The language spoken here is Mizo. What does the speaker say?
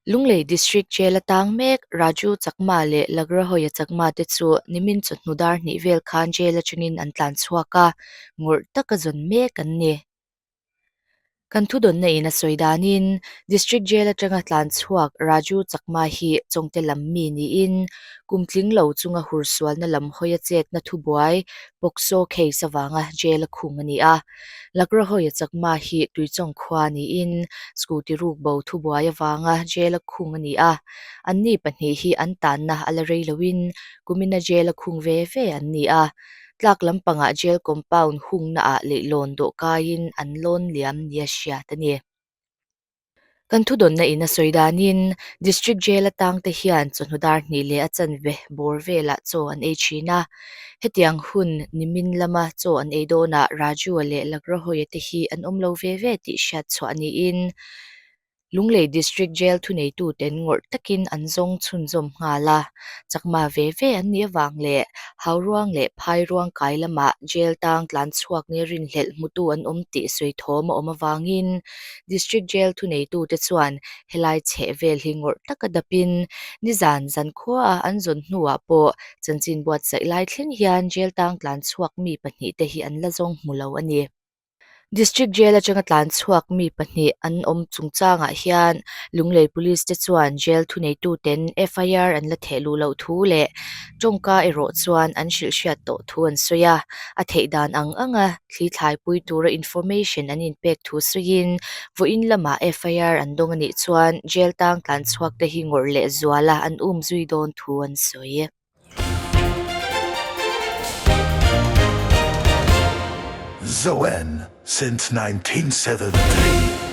Lunglei District Jail a tang mek Raju Chakma leh Lagrahoia Chakma te chu nimin chawhnu dar hnih vel khan jail atangin an tlan chhuak a, ngawrh taka zawn mek an ni. Kan thudawnna in a sawi danin District Jail atanga tlan chhuak Raju Chakma hi Chawngte lam mi niin kum tling lo chunga hursualna lam hawia chetna thubuai POCSO case avanga jail a khung a ni a. Lakrahoia Chakma hi Tuichawng khua niin scooty ruk bo thubuai avanga jail a khung a ni a. Anni pahnih hi an tanna a la rei loin kumina jail a khung ve ve an ni a. Tlak lampangah jail compound hungnaah leihlawn dawh kaiin an lawn liam nia hriat a ni. Kan thudawnna in a sawi danin District Jail atang te hian chawhnu dar hnih leh a chanve bawr velah chaw an ei thin a. Hetiang hun nimin lama chaw an ei dawnah Raju-a leh Lagrahoia te hi an awm lo ve ve tih hriat chhuah niin Lunglei District Jail thuneituten ngawrh takin an zawng chhunzawm nghal a. Chakma ve ve an nih avang leh Hauruang leh Phairuang kai lamah Jail tang tlan chhuak nia rinhlelh hmutu an awm tih sawi thawm a awm avangin District Jail thuneitute chuan helai chheh vel hi ngawrh taka dapin nizan zankhuaah an zawn hnuah pawh chanchin buatsaih lai thleng hian Jail tang tlan chhuak mi pahnihte hi an la zawng hmu lo a ni. District Jail atanga tlan chhuak mi pahnih an awm chungchangah hian Lunglei Police te chuan Jail thuneituten FIR an la theh luh loh thu leh tawngka erawh chuan an hrilh hriat tawh thu an sawi a, a theih dan ang anga thli thlaipui tura information an inpek thu sawiin vawiin lamah FIR an dawng a nih chuan Jail tang tlan chhuak te hi ngawrh leh zuala an um zui dawn thu an sawi. Zoen since 1973.